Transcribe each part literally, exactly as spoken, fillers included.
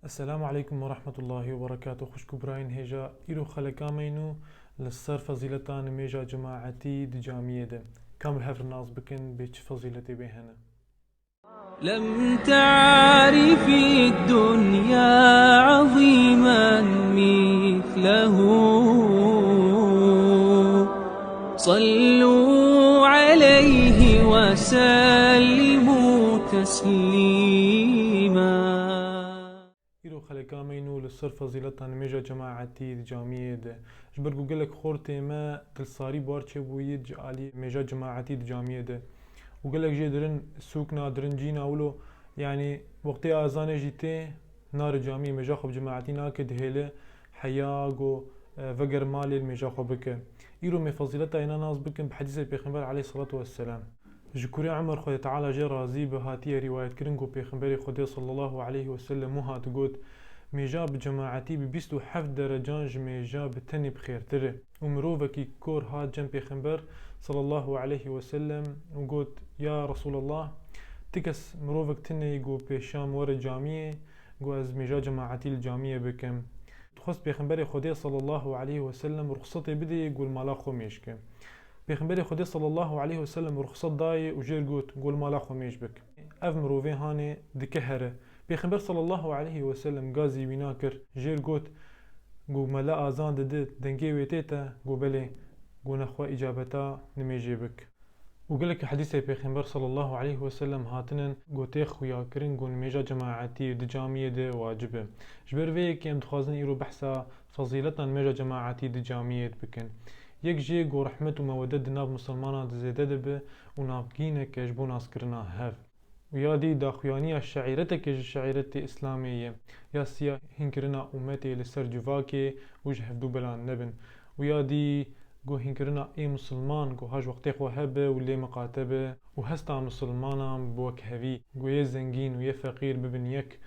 Esselamu aleykum ve rahmetullahi ve berekatuh. Xwişk û birayên hêja, îro xeleka me yî nû li ser fezîleta nimêja cemaetî di camiyê de. Kam bi hev re nas bikin, bê çi fezîletê bê hene. لم تعرف الدنيا عظيما مثله. صلوا عليه وسلموا تسليما. Îro xeleka me yî nû li ser fezîleta nimêja cemaetî di camiyê de. Ji ber ku gelek xortê me dilsarî bar çêbûyî ji alî nimêja cemaetî di camiyê de. Û gelek jê dirin sûkna, dirin cîna wilo, yanî wextê azanê jî tê, nare camiyê, mêja xwe bi cemaetî nake, dihêle heya ku, e, veger malê li mêja xwe bike. Îro me fezîleta êna nas bikin bi hedîsê Pêxember aleyhisselatu vesselam. Ji kurê Umer, Xwedê Teala jê razî be, hatiye rîwayetkirin ku Pêxemberê Xwedê sallallahu aleyhi ve sellem wiha digot, mêja bi cemaetî bi bîst û heft derecan ji mêja bi tenê bi xêrtir e. Û mirovekî kor hat cem Pêxember sallallahu aleyhi ve sellem û got, ya Resulallah, ti kes, mirovek tune yî ku pêşiya min were camiyê, ku ez mêja cemaetî li camiyê bikim. Dixwest Pêxemberê Xwedê sallallahu aleyhi ve sellem ruxsetê bidê ku li mala xwe mêj ke. Pêxemberê Xwedê sallallahu aleyhi ve sellem ruxset dayê û jêr got, ku li mala xwe mêj bik. Ev mirovê hanê dike here. Pêxember sallallahu aleyhi ve sellem gazî wîna kir, jêr got, ku mele azan dide, dengê wê tê te, ku belê, ku nexwe îcabeta nimêjê bik. Û gelek hedîsê Pêxember sallallahu aleyhi ve sellem hatinin ku tê xuyakirin ku nimêja cemaetî di camiyê de wacib e. Ji ber vê yekê em dixwazin îro behsa fezîleta nimêja cemaetî di camiyê de bikin. Yek jê ku rehmet û mewedet di nav misilmanan de zêde dibe û navgîneke ji bo naskirina hev. Û ya dî daxuyaniya şeîreteke ji şeîretê Îslamê ye, ya siya hînkirina umetê li ser civakê û ji hevdû belan nebin. Û ya dî ku hînkirina ê misilman ku ha ji wextê xwe hebe û lê miqate be û hesta misilmanan bi wekhevî, ku yê zengîn û yê feqîr bibin yek.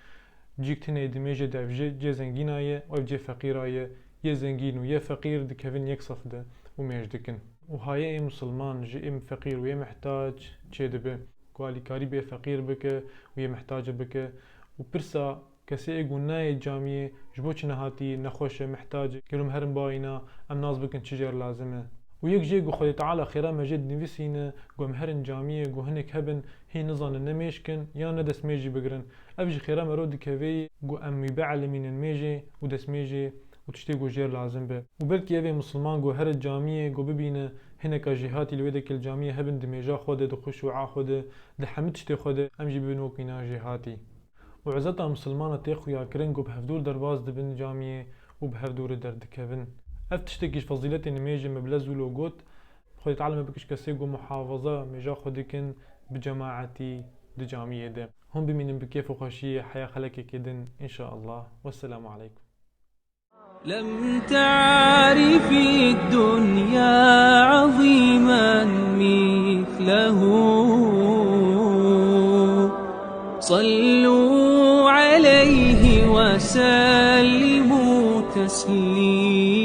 Cîk tune di mêjê de ev jê, cê zengîna ye û ev cê feqîra ye. Yê zengîn û yê feqîr dikevin yek sef de û mêj dikin. Û hayê ê misilman ji ê feqîr û yê mihtac çêdibe, ku alîkarî bi yê feqîr bike û yê mihtace bike. Û pirsa kesê ê ku nayê camiyê, ji bo çi nehatî, nexweş e, mihtac e, gelo em herin bayîna, em nas bikin çi jê re lazim e. Û yek jê ku Xwedê Teala xêra me jê dinivîsîne, ku em herin camiyê, ku hinek hebin, hîn nizanin ne mêj kin, yan ne destmêjî bigirin. Ev ji xêra me ro dikeve, ku em wî bielimînin mêjê û destmêjê û tiştê ku jê re lazim be. Û belkî ev ê misilman ku here camiyê ku bibîne hineka jêhatî li wê dekê li camiyê hebin, di mêja xwe de, di xuşûa xwe de, di hemî tiştê xwe de, em jî bibin wek wîna jêhatî. Û izeta misilmana tê xuyakirin ku bi hevdûr derbas dibin camiyê û bi hevdûrê derdikevin. Ev tiştekî ji fezîletê nimêjê me bi lez wilo got, Xwedê Teala me bike ji kesê ku muhafaza mêja xwe dikin bi cemaetî di camiyê de. Hûn bimînin bi kêf û xweşiyê heya xelekekê din, înşaallah. Wesselamu aleykum. لم تعرف الدنيا عظيما مثله. صلوا عليه وسلموا تسليما.